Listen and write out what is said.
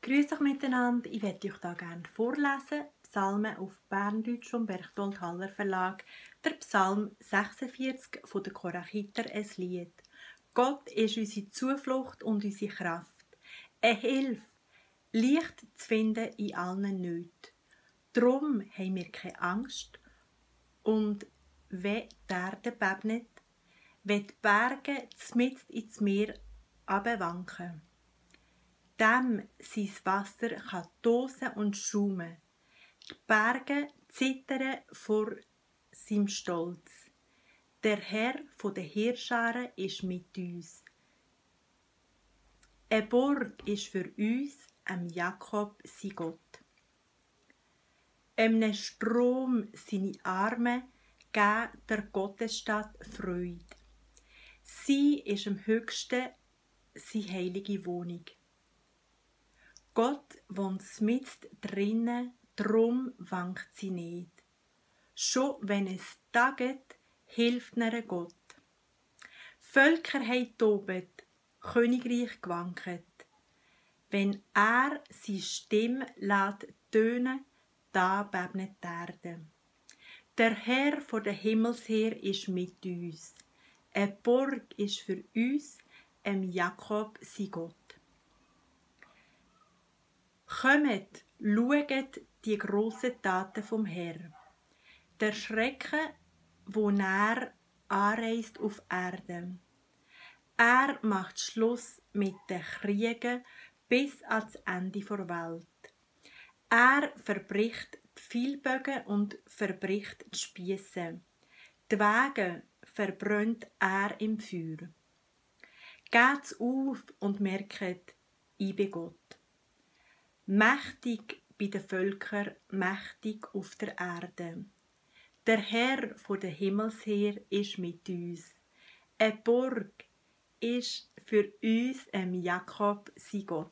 Grüß euch miteinander, ich werde euch hier gerne vorlesen. Psalmen auf Berndeutsch vom Berchtold Haller Verlag, der Psalm 46 von der Korachiter, ein Lied. Gott ist unsere Zuflucht und unsere Kraft. Eine Hilfe, leicht zu finden in allen Nöten. Darum haben wir keine Angst und wenn die Erde bebt, wenn die Berge mitten ins Meer abwanken. Dem sein Wasser kann tosen und schaumen. Die Berge zittern vor seinem Stolz. Der Herr der Heerscharen ist mit uns. Eine Burg ist für uns, Jakob sein Gott. Einem Strom seine Arme geben der Gottesstadt Freude. Sie ist am höchsten seine heilige Wohnung. Gott wohnt mitten drinnen, drum wankt sie nicht. Schon wenn es taget, hilft ihnen Gott. Völker haben tobet, Königreich gewanket. Wenn er seine Stimme lässt tönen, da bebnet die Erde. Der Herr von der Himmelsheer ist mit uns. Eine Burg ist für uns, Jakob sein Gott. Kommet, schaut die grossen Taten vom Herrn. Der Schrecken, wo er anreist auf Erde. Er macht Schluss mit den Kriegen bis ans Ende der Welt. Er verbricht die Pfeilbögen und verbricht die Spiesse. Die Wege verbrennt er im Feuer. Geht's auf und merket, ich bin Gott. Mächtig bei den Völkern, mächtig auf der Erde. Der Herr von der Himmelsheer ist mit uns. Eine Burg ist für uns, Jakob sein Gott.